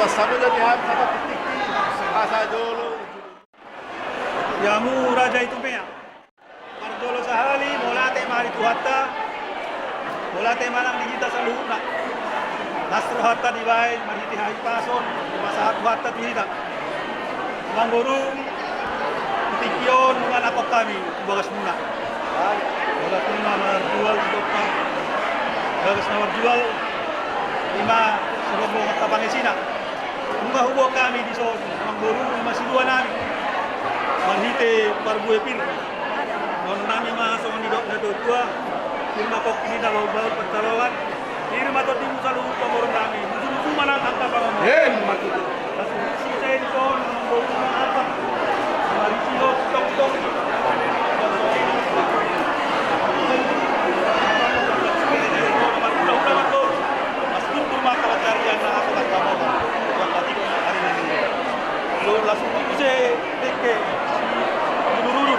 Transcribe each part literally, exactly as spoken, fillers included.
Pasamu jadi ham sama pitik. Asa jolo. Di hamu raja i Tumea. Parjolo sahali, mauliate ma di Tuhanta. Mauliate ma nang di hita saluhutna. Las rohanta dibahen, marhite hahipason, dipasahat Tuhanta tu hita. Amangboru, di tingki on, nunga nangkok hami, tu bagasmuna. Bagasmuna marjual, di dokter. Bagas na marjual, ima, songon bongot na pangisina. Nunga huboan hami dison, amangboru, ima sidua nami. Marhite parbue pir. Dohonon nami ma songon nidok ni natuatua, pir ma pongki ninna bahulbahul pansalongan, pir ma tondimu saluhut pamoruon nami, musu-musu ma nang angka pangomoan. Emma tutu. Las ni sisa i dison, amangboru, ima arta. Marisi hot tongtong. Lo langsung tu muse dengke. Dulu-dulu.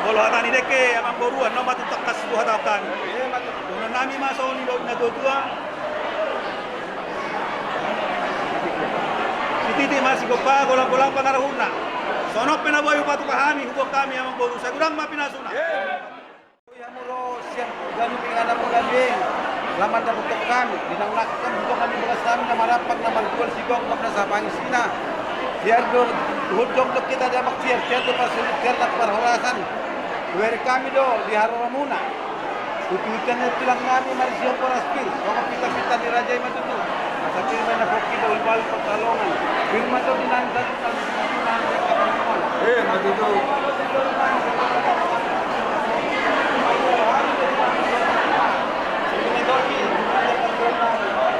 Molo hata ni dengke, amangboru, annon ma tu tangkas tu hata hami. Dohonon nami ma songon nidok ni natuatua. Sititi ma sigompa, golang-golang pangarahutna. Songon on pe na boi hupatupa hami, huboan hami, amangboru, sai godang ma pinasuna. Boi hamu ro sian ganup inganan muna be, lam mandapothon hami, di na nangkok hami, huboan hami bagas nami na marapang, na marjual, sigomgom na sapangisina. Sian do, hujong do hita damang sian, sian do parsulit, sian do parhorasan. Hubereng hami do di haroromuna. Hutuhutna tulang nami marisihon boras pir, songon pita-pita ni raja i ma tutu. Asa pir ma na pongki bahulbahul pansalongan. Pir ma tondinami saluhut. Emma tutu.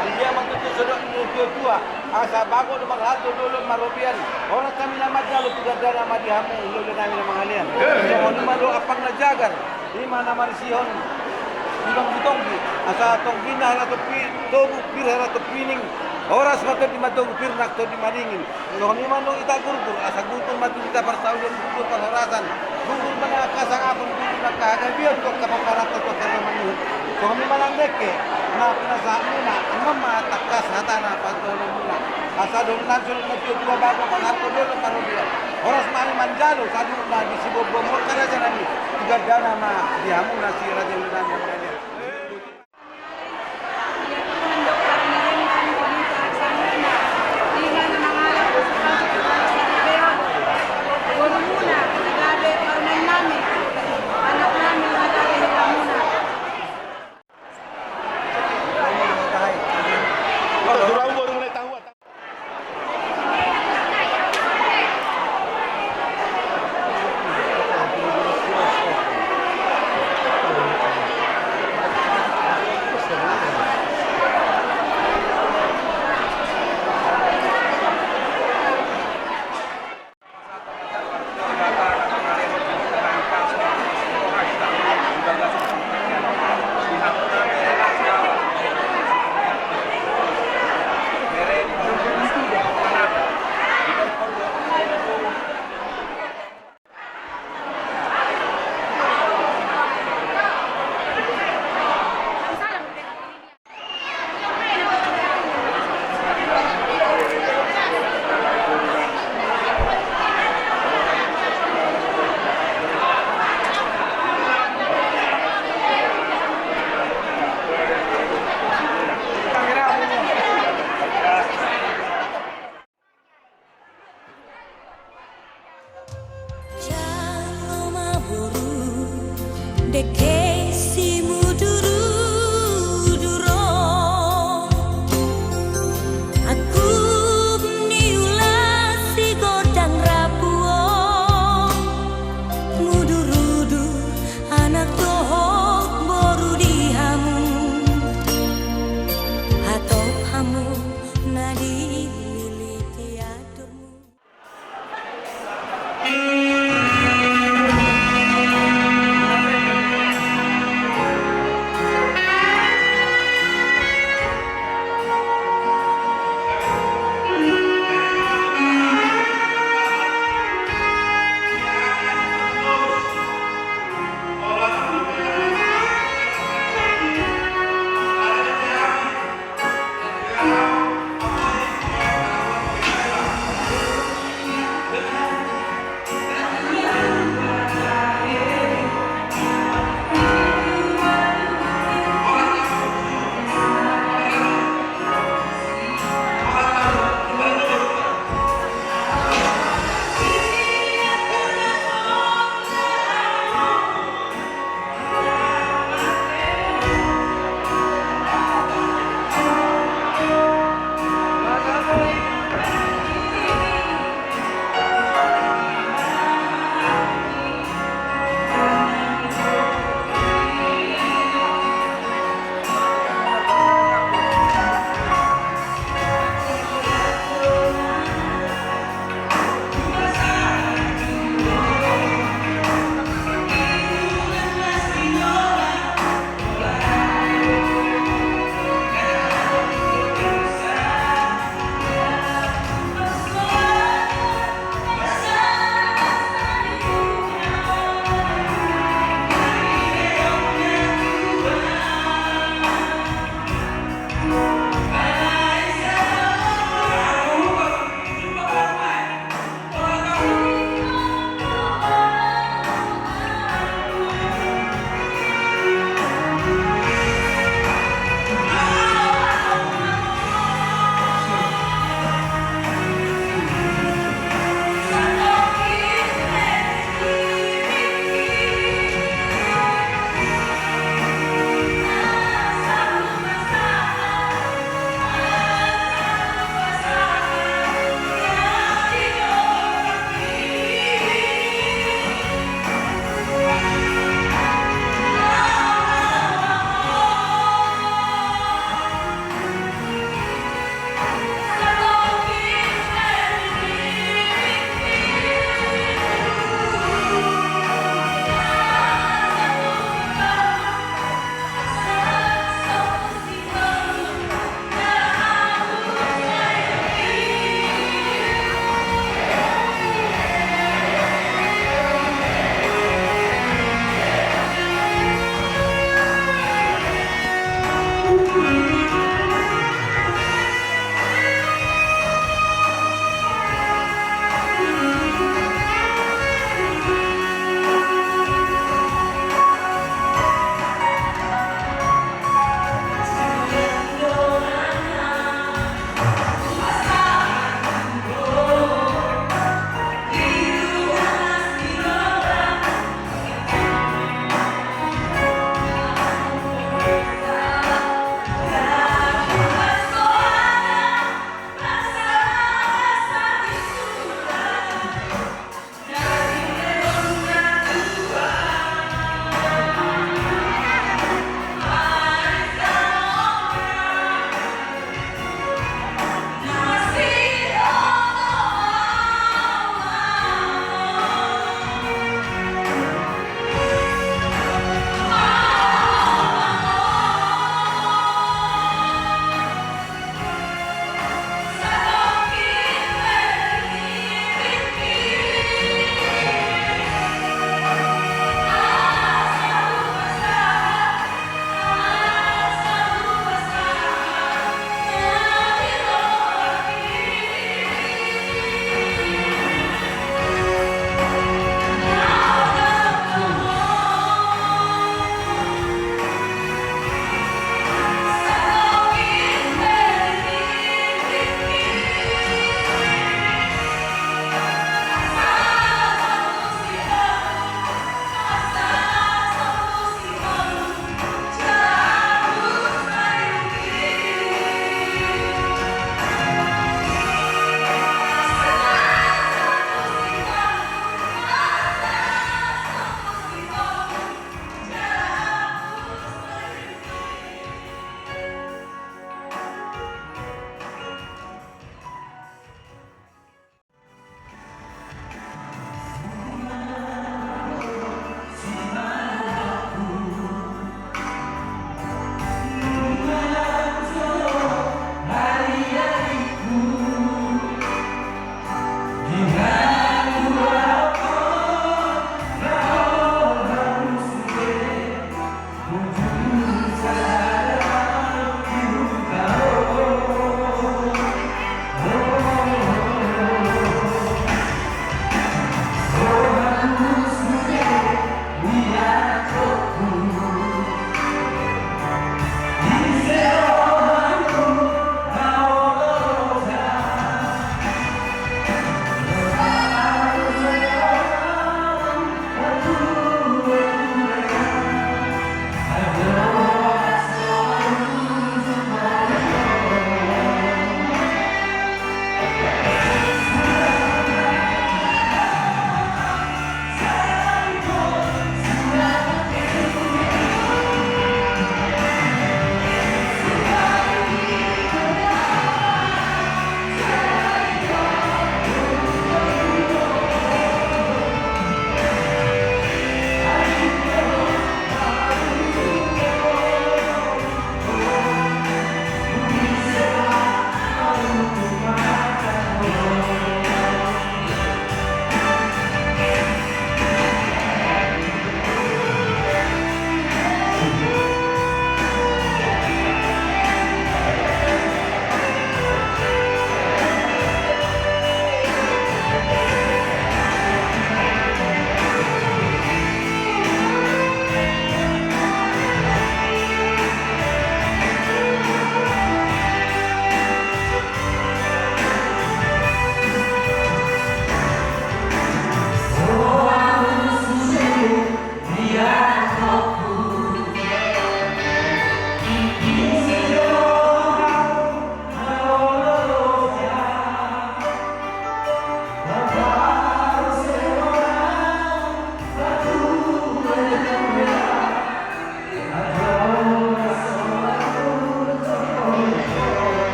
Anggia ma tutu so didok ni natuatua, asa bagot do marhalto, dolok marobean. Horas hami na manjalo, tu gandana ma di hamu, hulahula nami na mangalean. Songon i ma do ampang na jagar. Ima na marisihon ibang ni tonggi, asa tonggi na hera topi tobu, pir hera topi ning. Horas ma tondi matogu, pir nang tondi madingin. Songon i ma nang hita gurgur, asa gurgur ma tu hita parsaulian, gurgur parhorasan, gurgur ma nang angka sangapon, gurgur ma nang angka hagabeon tu angka pomparan, tu angka na mangihuthon. Songon i ma nang dengke na pinasahatmuna, annon ma tangkas hatana pandohanmuna. Asa dohonon nami songon na tuatua, bagot ma marhalto, dolok marobean. Horas ma hami manjalo saluhutna di siboan-boan muna, raja nami, tu gandana ma di hamuna si raja nami.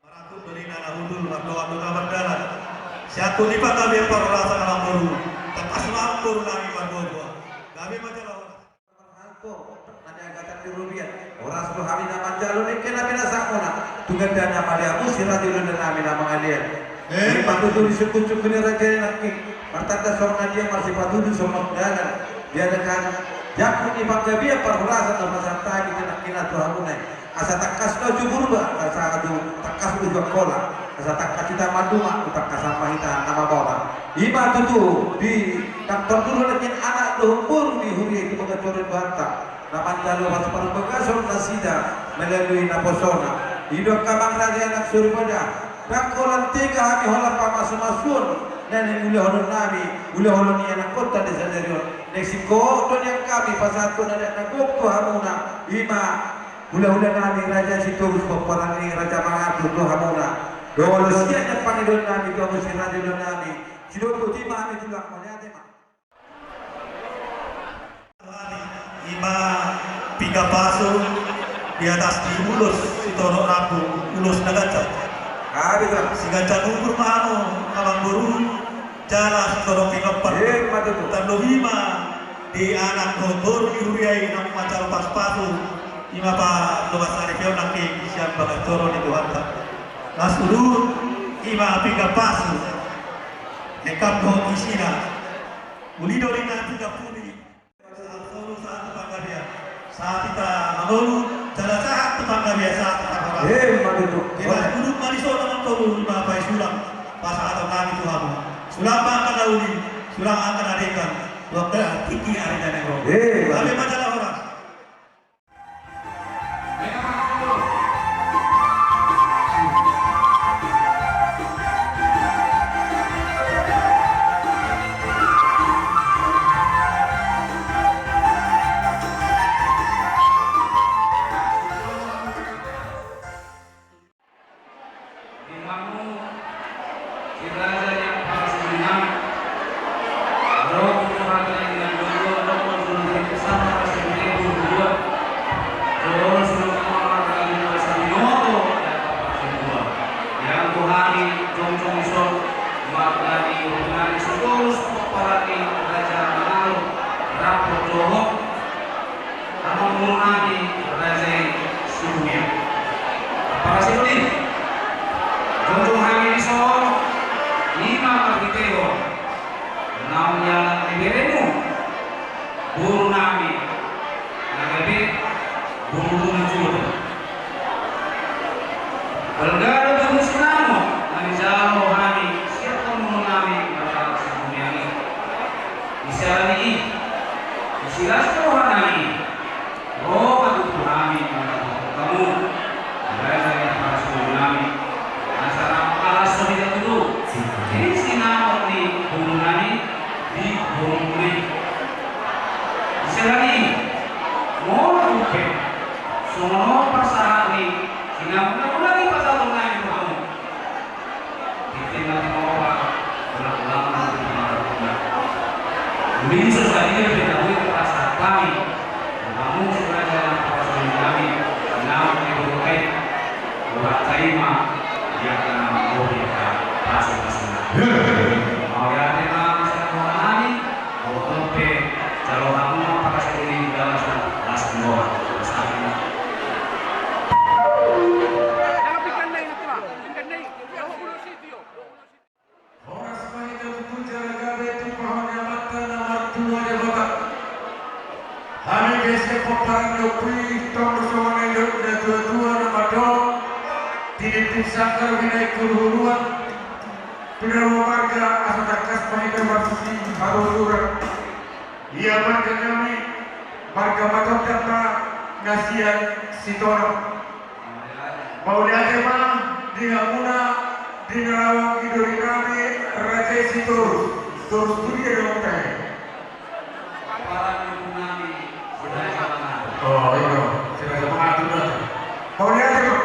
Marangkup do ninna na hundul, mardoa do na mardalan. Sian tu ni panggabean parhorasan amangboru, tangkas ma amangboru nami marboaboa. Gabe ma jala horas. Marhangko na niagatan ni robean, horas do hami na manjalo nangkin na pinasahat muna. Tu gandana ma di hamu si raja ni huriai nami na mangalean. Eh? Dipatutu di sungkunsungkun ni raja i nangkin, martanda songon na dia, marsipatudu songon dalan. Diadakan jambu ni panggabean parhorasan na pasahat hami nangkin na tu hamuna i. Asa tangkas na uju Purba, asa tangkas uju Angkola, asa tangkas hita mandunga, tangkasan ma hita na mamora. I ma tutu di tangkas tutu nangkin anak dohot boru ni huria i tu bagas joro ni Tuhanta, na manjalo parubagason nasida melalui naposona. I do angka amang raja anak soripada, ndang holan tega hami holan pamasumasuon na naeng ulahonon nami, ulahonon ni anakkonta di sadari on. Naeng singkop do nian hami pasahathon adat na gok tu hamuna, i ma hulahula nami Raja Sitorus, pomparan ni Raja Mangatur tu hamuna. Dohot sian na pangidoan nami tu hamu si raja ni huriai nami, sidok boti ma hami tulang, mauliate ma. I ma pinggan pasu di atas ni ulos sitorop rambu, ulos na ganjang. Siganjang umur ma hamu amangboru, jala sitorop pinompar. Emma tutu. Tarlobi ma di anak dohot boru ni huria i naung manjalo pasupasu, i ma palomas saripeon nangkin sian bagas joro ni Tuhanta. Na suhut i ma pinggan pasu, lengkap dohot isina. Uli do ninna pinggan puli. Sahat solu sahat tu panggabean, sahat hita mangolu, jala sahat tu panggabean, sahat tu panggabean. Emma tutu. Dibahen udut ma dison amangboru, i ma paisulang pasahaton nami tu hamu. Sulang ma angka na uli, sulang angka na denggan, tu angka tingki ari na naeng ro. Emma tutu. Gabe ma jala horas. Di hamu si raja ni ampara Sinuhing, adong tu hata ni na dua, adong tu hata ni na dua, jolo si Nuhing marga ni Sinuhing, Sinuhing. Di hamu hami jongjong dison, marga ni Sinuhing, Sinuhing, pomparan ni Raja Mangatur, rap dohot amangboru nami Raja Sinuhing. Ampara Sinuhing. Jongjong Balga do tubu sinamot na nijalo hami sian hamu nami marhalak sian bumi i. Di siala ni i, di silas roha nami, ro ma tutu hami mandapothon hamu raja ni parasidohot nami, asa na mangalaho hita tutu di sinamot ni boru nami di boru muna i. Di siala ni i, molo tung pe songon on parsahat ni sinamot na muna i pasahaton nami tu hamu. Di tinggal di bawah, ulang-ulang, ulang-ulang. Minso sadia pe na boi pasahat hami, hamu raja ni parasidohot nami, sinamot ni boru i. Urat saima, ia kena manggohi pasu-pasu. Mauliate ma di sian roha nami. Oke, jalo hamu ma parasidohot ni dalan las ni roha. Horas ma hita tutu jala gabe tumpahon ni Amanta na martua Debata. Hami pe sian pomparan ni ompu i, tong do songon na nidok ni natua-tua na mandok: Tinitip sanggar binahen hulu-huluan, pinalu marga asa tangkas ma hita marsihaluhulan. Ia marga nami, marga Matondang ma na sian Sitorus. Mauliate ma di hamuna di na laho didoli nami, raja i Sitorus. Torus tu dia do hamu tahe? Pomparan ni ompu nami, si Raja Manado. Oh, i do, si Raja Manado do. Mauliate ma.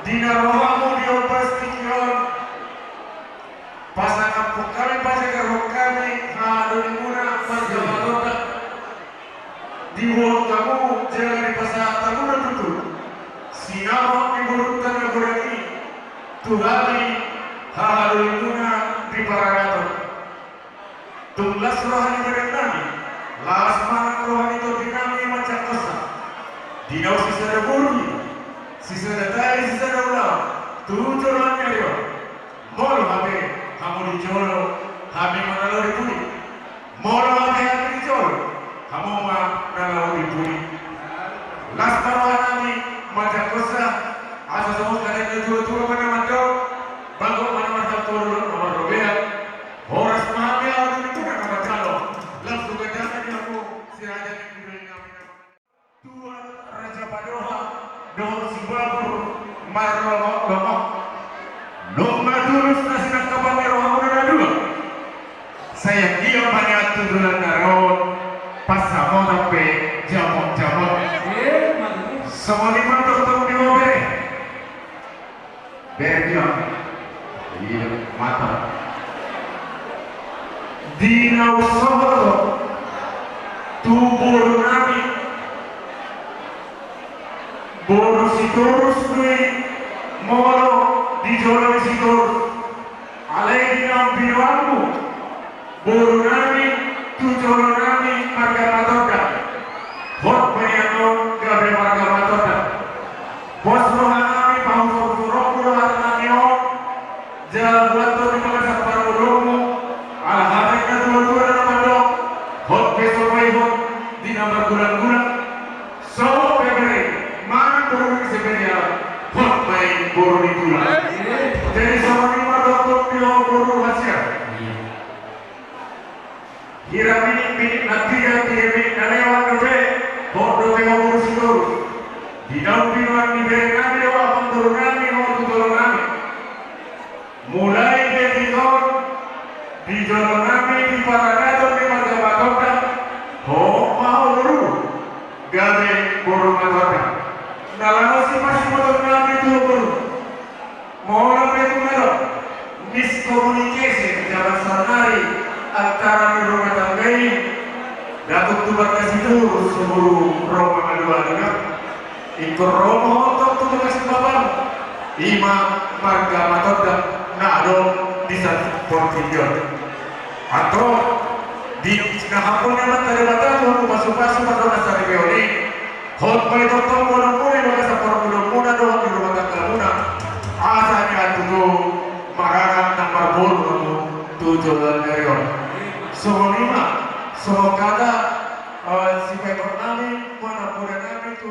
Di na ro hamu di ombas tingki on, pasangaphon hami, pajagarhon hami hahadolimuna marga Matondang. Diboan hamu jala dipasahat hamu do tutu sinamot ni borunta na godang i tu hami hahadolimuna di paradaton. Tung las roha ni badan nami, las ma nang roha ni tondi nami manjangkonsa. Di na sisada boru, sisada tahi, sisada ulaon tu joloan ni ari on. Molo hape hamu di jolo, hami ma na laho di pudi. Molo hape hami di jolo, hamu ma na laho di pudi. Las ma roha nami manjangkonsa, asa songon hata ni natua-tua ma na mandok: Bagot ma na marhatoru, na marrobean. Horas ma hami hahadolimuna na manjalo. Langsung gabe hami di hamu, si raja ni guru nami. Tuan Raja Padoha dohot Sibabur Marlomok-lomok. Nunga tulus na sinangkapan ni rohamuna na dua. Sai anggiat ma nian tu joloan ni ari on pansamotan pe jamot-jamot. Songon i ma tongtong di ho bere. Bere bilang, iya, mata. Di na husohot tu boru nami, boru Sitorus do i, molo di jolo ni Sitorus. Alai di na umbinoanmu, boru nami, tu jolo nami marga Matondang. Hot ma nian on gabe marga Matondang. Pos roha nami, pahusorhusoronmu do hata nami on, jala buat do di bagasan parngoluonmu, ala hata ni natua-tua na mandok: Hot pe so paihot di na margulang-gulang, so pe bere manang boru ni Siberia, hot ma i boru ni tulang. Jadi songon i ma tongtong di ho boru hasian. Hira minik-minik na tiga, tiga minik na lewat dope, hot dope ho boru Sitorus. Di na umbinoan ni bere nami dohot amangboru nami ho tu jolo nami. Mulai detik on, di jolo nami, di paradaton ni marga Matondang, hot ma ho boru gabe boru Matondang. Na laho sipasiboton nami tu ho boru. Molo pe tung adong miscommunication jaman saonari antara ni rumah tangga i, ndang tung tubat na Sitorus so boru ro mangadoado. Ingkon ro ma ho tong tu bagasan bapam, i ma marga Matondang na adong di sian portibi on. Antong, di na hapol ni Amanta Debata tu hamu pasupasu marhite saripeon i, hot ma i tongtong boanonmuna i bagasan parngoluonmuna dohot di rumah tanggamuna. Asa nian tutu mangalap na marboru hamu tu joloan ni ari on. Songon i ma, songon hata, eh, sipaihot nami, manang poda nami tu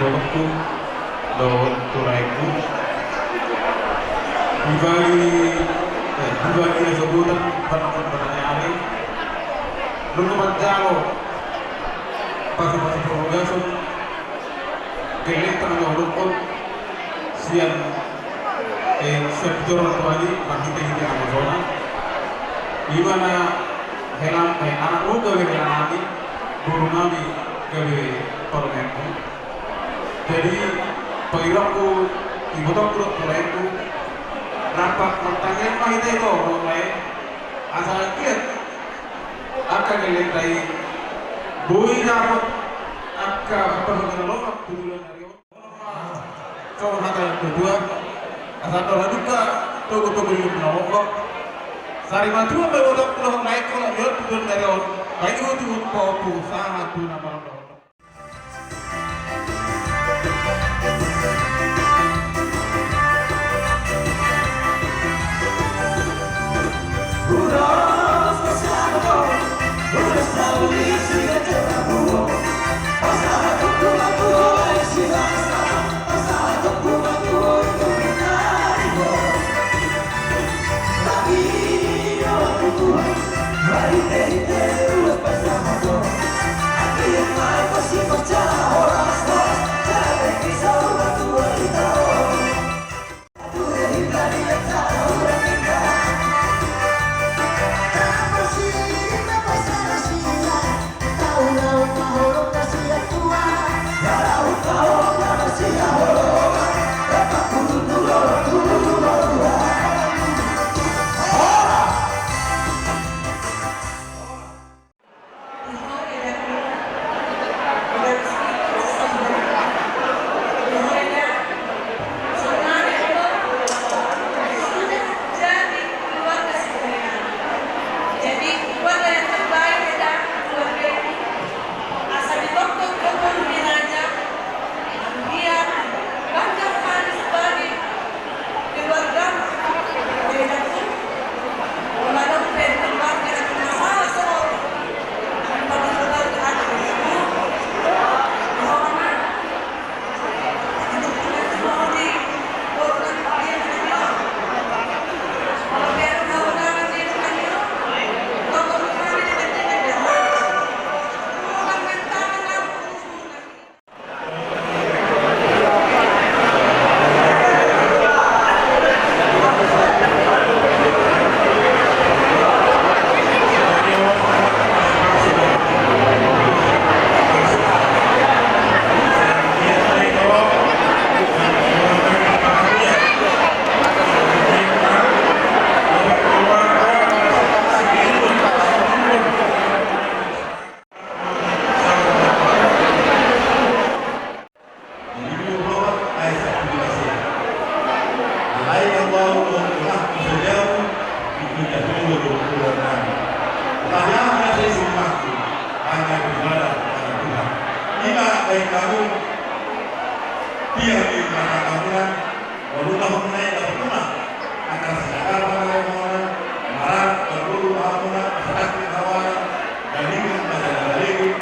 Dohononku, dohot tu laengku. Dibagi, eh, dibagi na sobutan, panangkon pananya ari. Nunga manjalo pasupasu parhorasan, gellengta na hudokkon sian, eh, sian joro Tuhan i, marhitehite na mosona. Ima na helam, eh, anakmu gabe helanami, borunami gabe parumaenmu. Jadi, pangidoanku, ibotongku dohot tu laengku, rap martangiang ma hita i, dohot lae, asa anggiat angka gellengta i boi dapot angka parhata na lomak tu joloan ni ari on. Songon hata ni natuatua, asa andor hadungka, togutogu di lombu na lomak. Sari matua ma ibotongku dohot laengku, na di on tu joloan ni ari on, baik ihut-ihut, pahompu sahat tu na marondang. Jadi, keluarga yang terbaik adalah keluarga ini. Asa ditongtong gogo ni raja, dia bangga sekali sebagai keluarga Raja Pun. Kalau ada keluarga yang masalah, so, ada keluarga ada di sini. Dihormat. Molo na hon nai na hon ma, angka sinaga ma na hon ma, marang, parguru ma hon ma, masyarakat ma hon ma, galingan ma jala galingan.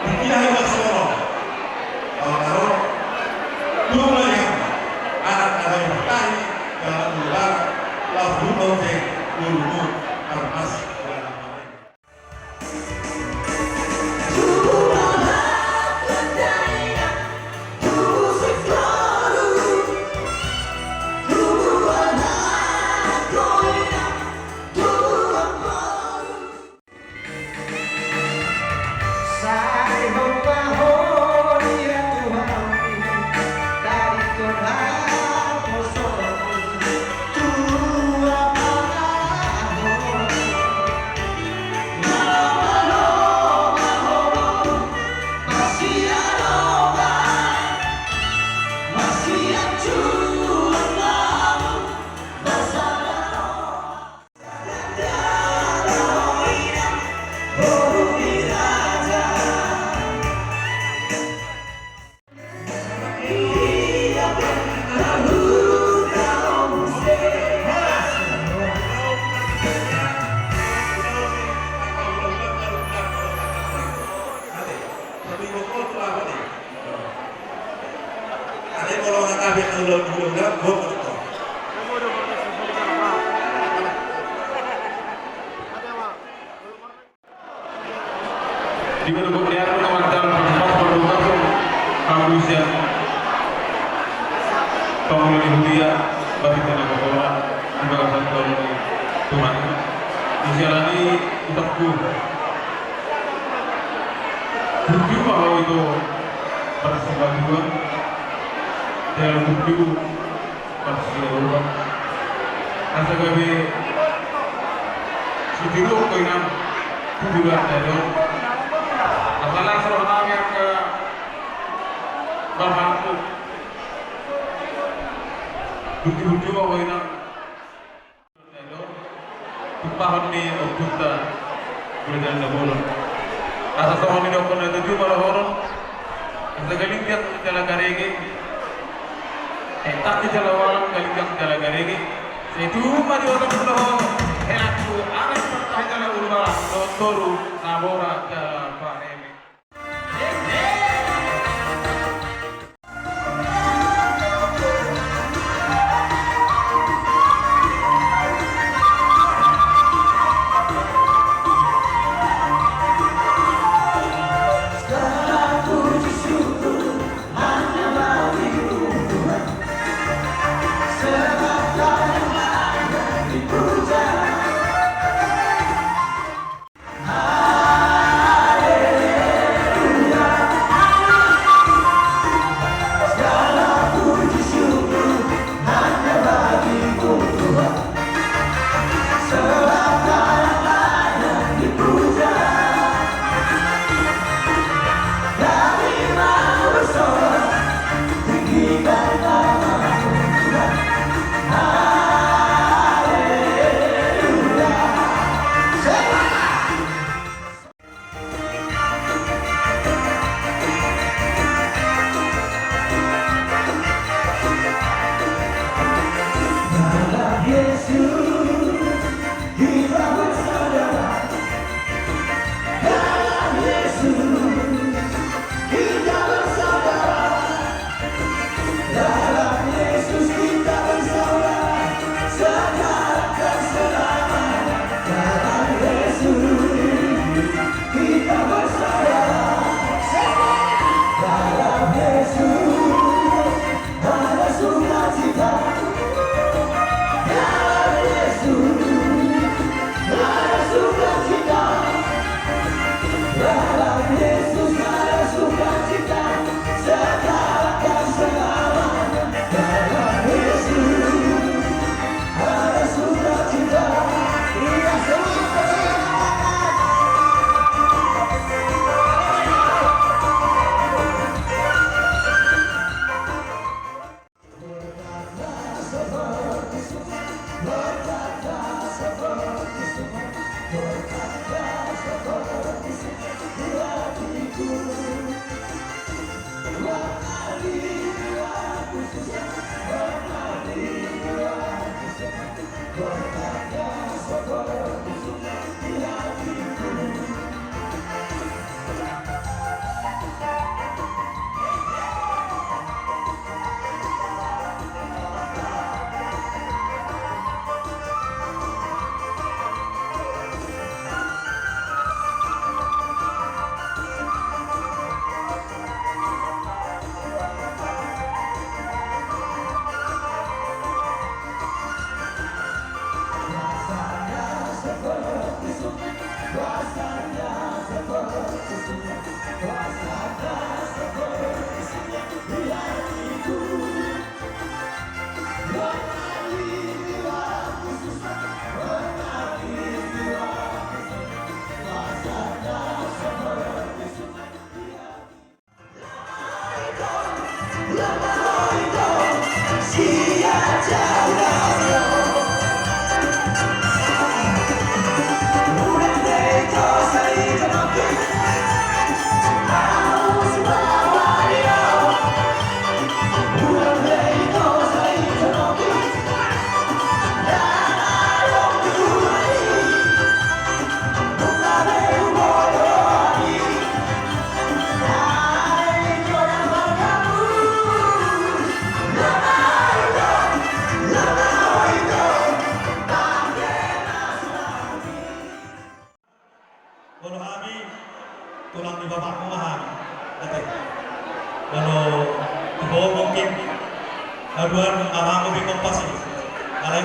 Dikira hau ma sono. Kalau taro, tunggu lagi hau. Anak na baik bertahi, jangan lupa, langsung kau cek, dulu, termasuk dalam hal ini. Ia, bagi tenaga bola, di bagasan tolu ni Tuhan. Di sialan i, utakku. Burju ma ho ito, parsibaduan. Dalam burju, parsialuran. Asa gabe, sitiru ho inang, kuburan dadong. Asa las roha nami angka, bapakku. Burju-burju ma ho inang. Tumpahon ni ompunta, Raja Nabolon. Asa songon nidokkon na tutu ma dohonon. Asa galinggang jala garege. Eh, tak jala walang, galinggang jala garege. Sai tubu ma di otakku dohot helangku, anak partahi jala ulubalang, dohot toru, nabora jala pareme.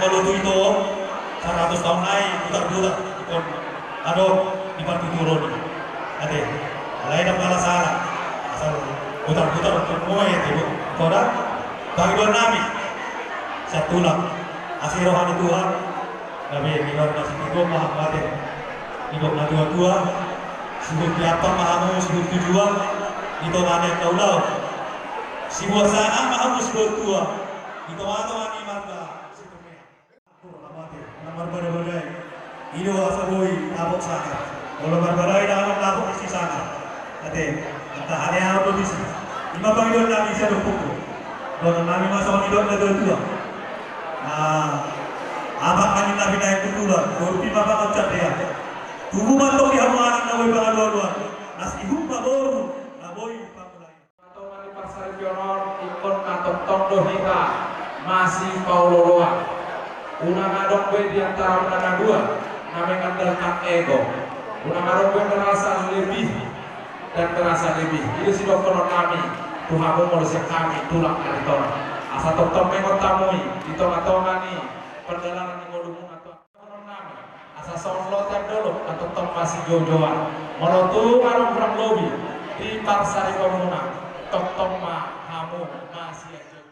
Molo tu ito on, saratus taon nai butar-butar, ingkon adong di partituron i. Ate, alai ndang pala sala, asal butar-butar, ingkon muse ate, bo. Ingkon da, pangidoan nami sian tulang, asi roha ni Tuhan, gabe nian masitio ma hamu ate. Didok natua-tua, sihut di ampang ma hamu sihut tu juang, di tonga ni angka ulaon sibuat sangap ma hamu sihut tua, di tonga-tonga ni marga Situmean. Atur hamu ate, na marbadai-badai. I do asa boi dapot sangap. Molo marbadai ndang adong dapot disi sangap. Ate, angka haleaon do disi. I ma pangidoan nami sian ompungku. Dohonon nami ma songon nidok natua-tua. Ah, apak angin na binahen tu tulang, boru pir ma pangoncat dea. Tubu ma antong di hamu anak na boi pangalualuan, na sihut ma boru na boi pangulahi. Tonga ni parsaripeon on ingkon na tongtong do hita masipaolo-oloan. Unang adong be di antaramuna na dua na mengandalkan ego. Unang adong be merasa lebih dan merasa lebih. I do sidohonon nami tu hamu molo sian hami tulang na di tonga. Asa tongtong mengot hamu i di tonga-tonga ni pardalanan ni ngolumuna tu Asa songon lote andolop na tongtong masijoujoan. Molo tung adong hurang lobi di parsaripeonmuna, tongtong ma hamu masianjoujoan.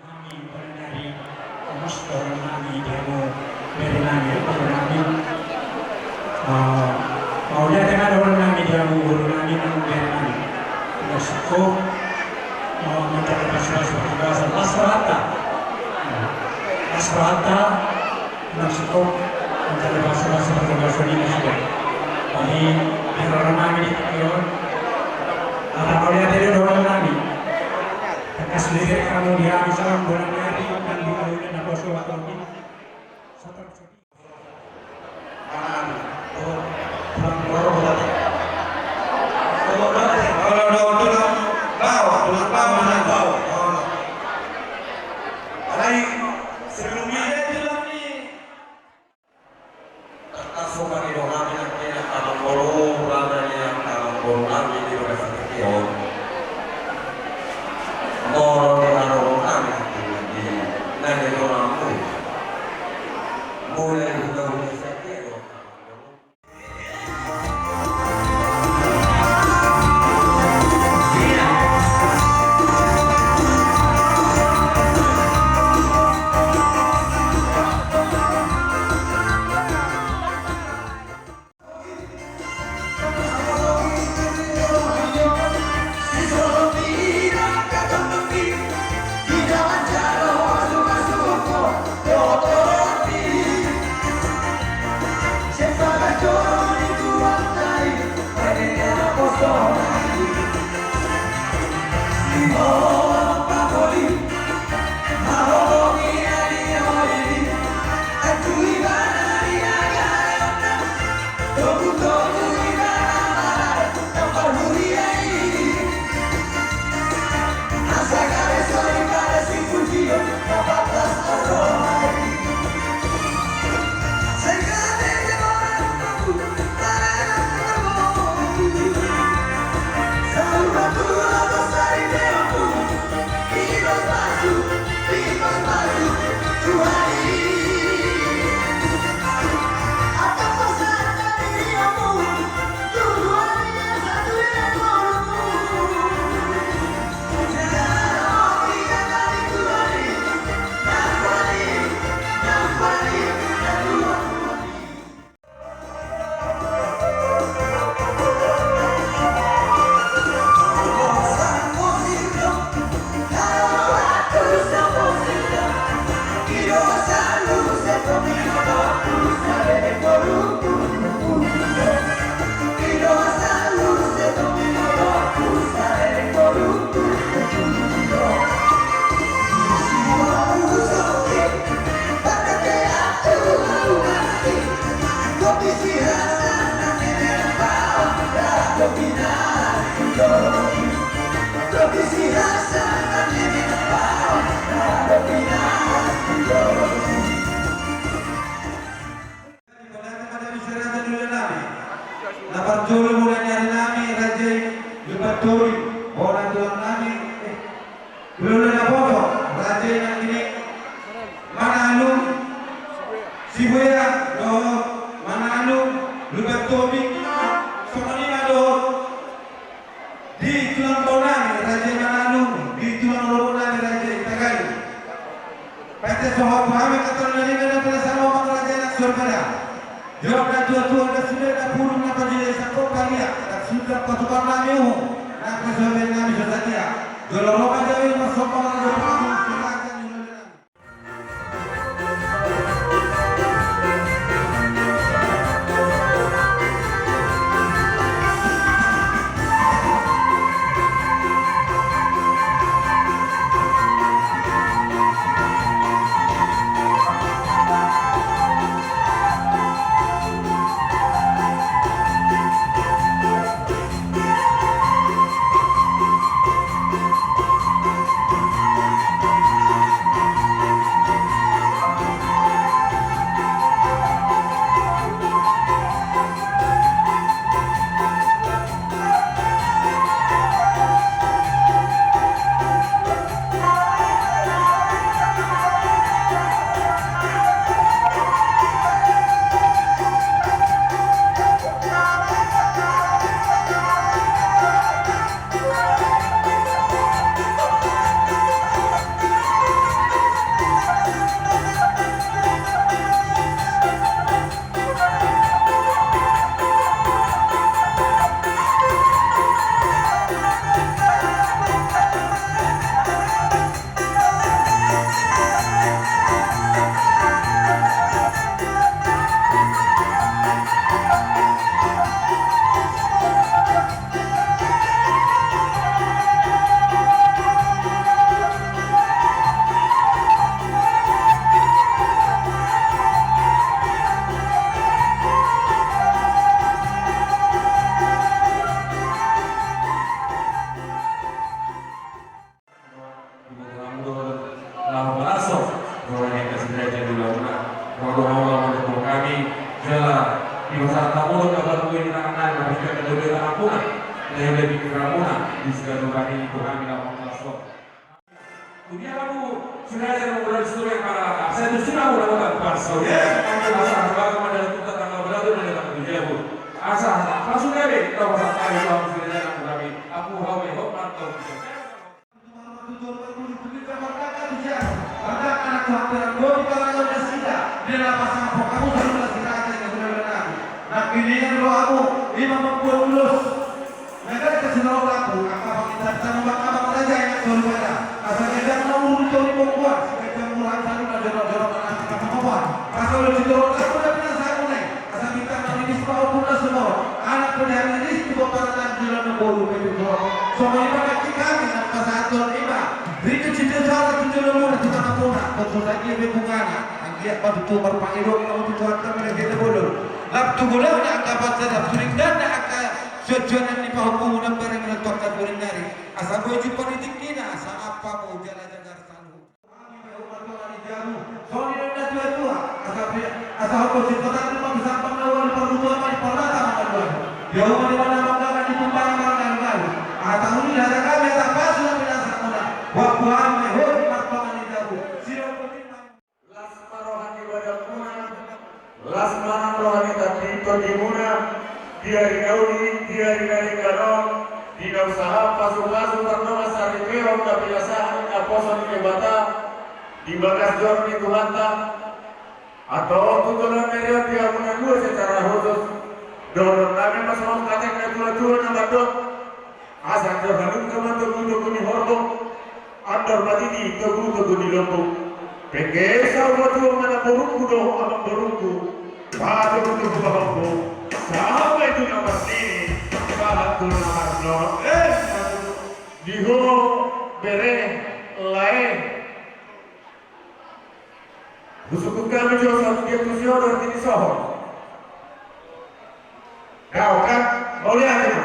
Hami, Mas, dohonon nami di hamu bere nami, dohonon nami. Ah, mauliate ma dohonon nami di hamu boru nami nang bere nami. Mas ko, ah, manjalo pasu-pasu, pasu-pasu, las rohanta. Las rohanta, mas ko, manjalo pasu-pasu, pasu-pasu ni mas ko. Jadi, dohonon nami di tingki on. Ala mauliate do dohonon nami. Tangkas lirik hamu di hami salam bona ni ari, nang di ahu na poso atau di. Satar sodi. Mangan. Oh, tulang borok berarti. Oh, berarti. Kalau ada tulang bawah, tulang bawah, tulang bawah. Oh. Alai, sebelum ini tulang ni. Tangkas hupangido hami nangkin angka amangboru, rade ni angka amangboru nami di bagasan tingki on. Molo di haroro nami nangkin di Na parjolo mula ni ari nami raja i Lumban Tobing, bona tulang nami, eh, Hulahula Naposo, raja i nangkining Manalu, Sibuea dohot Manalu, Lumban Tobing, songon i ma dohot di tulang bao nami raja i Manalu, di tulang rorobot nami raja i Tagali. Paias roha tu hami angka tolu nami, na pala saroha ma raja i nang soripada. Jawab na tuatua, na sude na pudun na pajolo, sangkop paria, na sude patupa nami uhum, na kesoben nami so sadia. Jolo ro ma jabu i marsomba, na jolo ma raja i. Di boto hamu do laho manarsok roha ni angka siraja ni ulaonmuna. Ro do hamu laho mandok hami jala dipasahat hamu do kabar bue ni tangan nami, marhite na gabe tanganmuna, na gabe pikiranmuna di siganup ari tu hami laho manarsok. Tu dia hamu siraja ni ulaon, situri angka asa tu sira hamu laho manarsok, ya. Asa hamu laho manarsok tanggal berapa na datang tu dia hamu. Asa langsung gabe tau asa tadi hamu siraja ni ulaon. Aku hawe hok mantau. Nangkiningan rohamu ima mamboan ulos. Na gabe sitorop lampu, angka abang raja i nang soripada. Asa ganjang na umur tolu puluh, siganjang murah salu na jorok-jorok na nasi pasamomoan. Asa ulos sitorop lampu na pinasahat muna i. Asa bintang na riris paompung na sumorop, anak pe na riris tu pomparan na jolo na boru pe tu torop. Songon i ma nangkin hami na pasahathon ima ringgit sitio sara tu jolomuna tu tanganmuna, tong so sadia pe bungana. Anggiat ma tutu marpangidoan hamu tu Tuhanta, mauliate na bolon. Lam tu godangna angka pansalap, tu dengganna angka suansuanan ni pahompu na bereng na tu angka godang nari. Asa boi jumpang di tingkina, sangap hamu jala jagar saluhut. Hami pe umat tonga ni jabu, songon i do na tuatua, asa pe, asa hot do sipata tu ma pisambang na ualu parbutuan ma di parmata mangalualu. Dia umat di mana manggaga di tumpang mangalualu. Asa uli hata kami asa pasu na pinasahat muna. Waktu hami pe hot umat tonga ni jabu. Sidok pe. Di ari na uli, di ari na denggan on, di na usaha pasupasu tardongan saripeon na pinasahat ni naposo ni Debata di bagas joro ni Tuhanta. Antong tu joloan ni ari on di hamu na dua secara khusus, dohonon nami ma songon hata ni natuatua na mandok: Asa andor halumpang ma togutogu ni horbo, andor ma titi togutogu ni lombu. Pengge saur matua ma namborungku dohot amangborungku, patogutogu pahompu, sahat ma tu na marnini, sahat tu na marnono. Eh, di ho bere, lae. Husungkun hami jo sahat tu dia tu si ho dohot arti ni sohot. Dao kan, mauliate ma.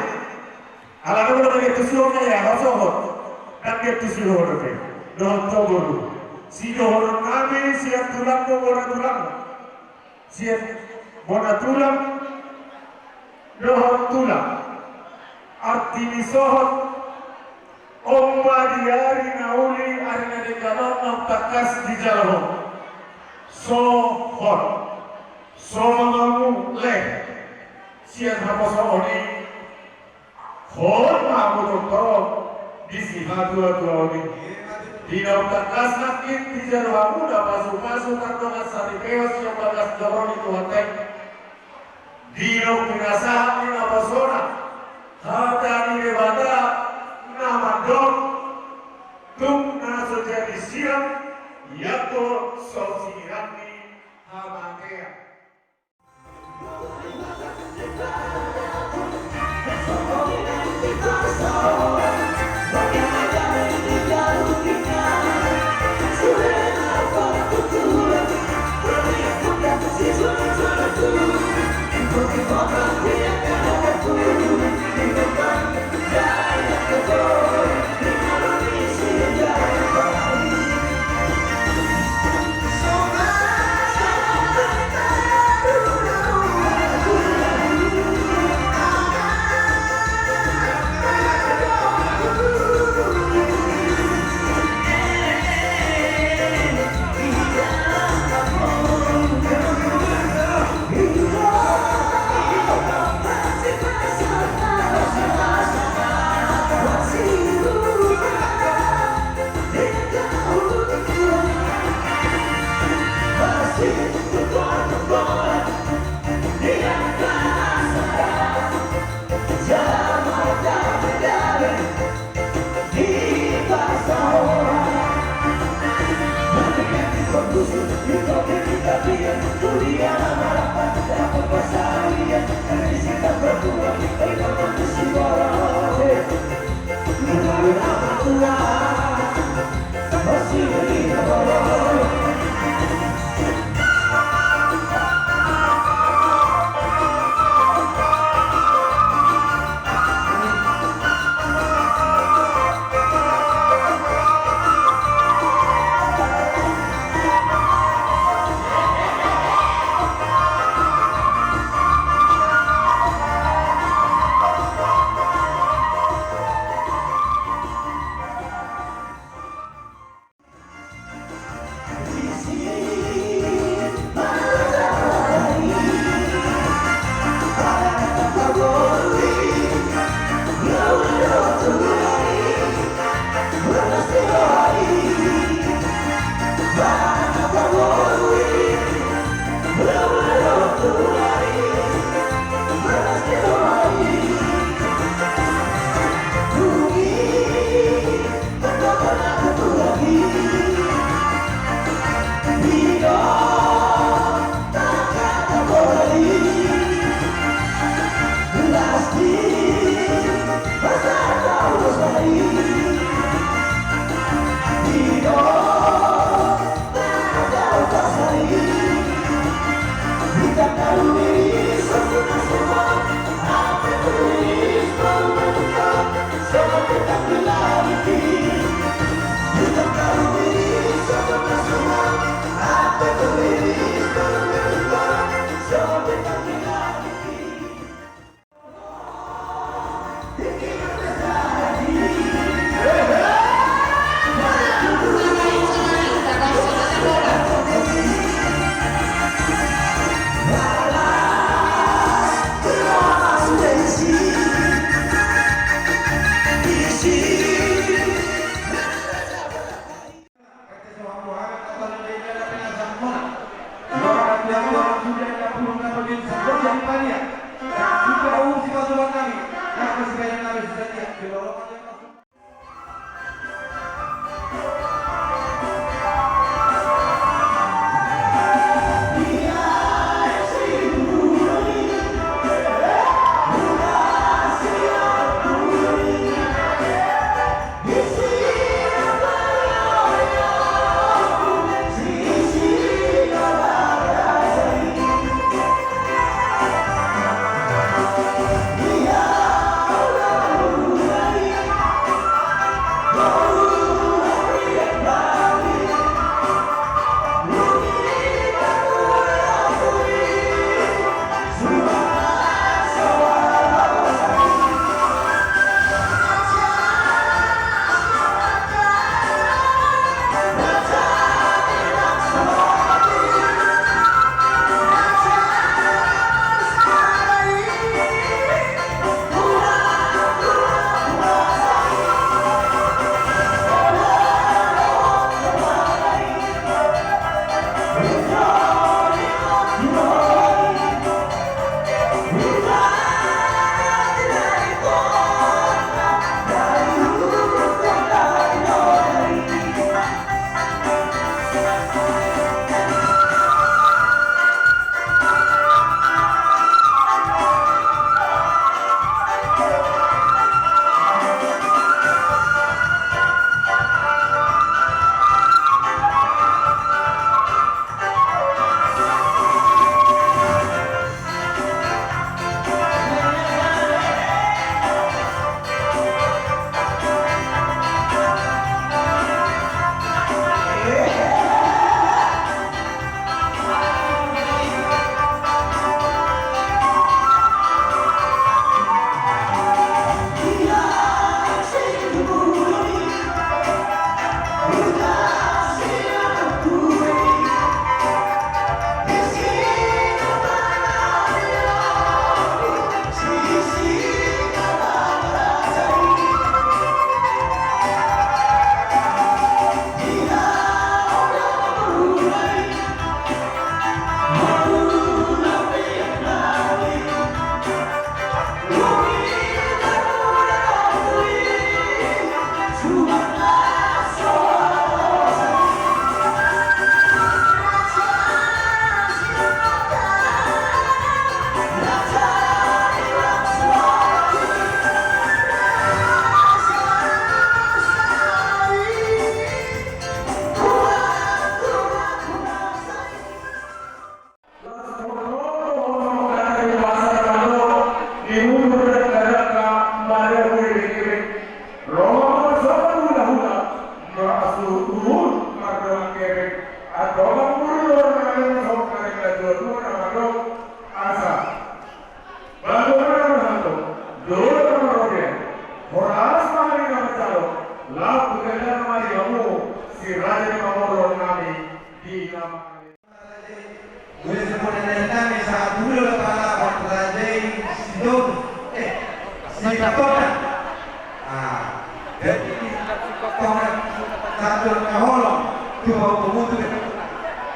Alana molo dia tu si ho, ya, ho sohot. Kan dia tu si ho dope. Dohot ho boru. Sidohonon nami sian tulangmu bona tulang. Sian bona tulang dohot tulang. Arti ni sohot: On ma di ari na uli, ari na denggan on naung tangkas dijalo ho. Sohot. So ma hamu, lae. Sian haposoon i, hot ma hamu tongtong di sihatuatuaon i. Di naung tangkas nangkin dijalo hamuna pasupasu tardongan saripeon sian bagas joro ni Tuhanta i. Di naung pinasahat ni naposona hata ni Debata na mandok: Tung na so jadi sirang, ianggo so sirang ni hamatean.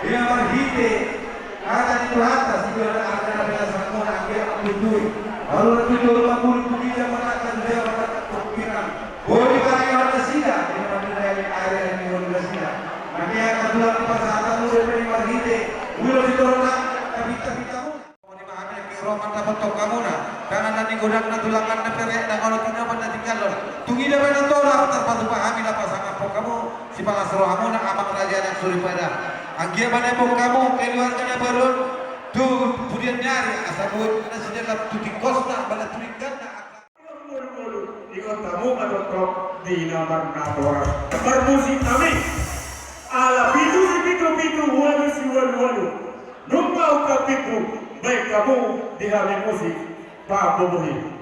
Ia marhite hata ni Tuhanta, sude do arga na pinasahatmuna, anggiat ma tutu. Mauliate tu jolma, mauliate tu ginjang, mauliate tu jabatan, tu pingkiran. Boi diparangehon nasida, di na mandele ari-ari ni ngolu nasida. Nangkin angka tulang, di pasahatanmuna dope i marhite ulos sitorop nang na pinta-pintamuna. Boi ma hami nangkin ro mandapothon hamuna, dang na nigodangna tulang, na perekna, na olo tinopa na tinggalhon. Tung ida pe na tolap tarpatupa hami na pasangaphon hamu, sipalas rohamuna, amang raja nang soripada. Anggiat ma niambahon hamu keluarga na baru on tu pudian ni ari, asa boi nasida lam tu tingkosna, manang tu dengganna. Molo-molo, ingot hamu ma tongtong di na marnatoras. Marmusik hami. Ala pitu sipitu pitu, ualu siualu ualu. Nunga ungkap pitu, baen hamu di hami musik pambohi.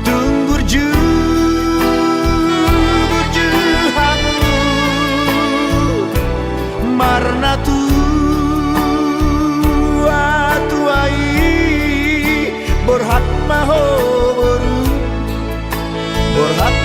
Tung burju-burju hamu marnatua-tua i, borhat ma ho boru. Borhat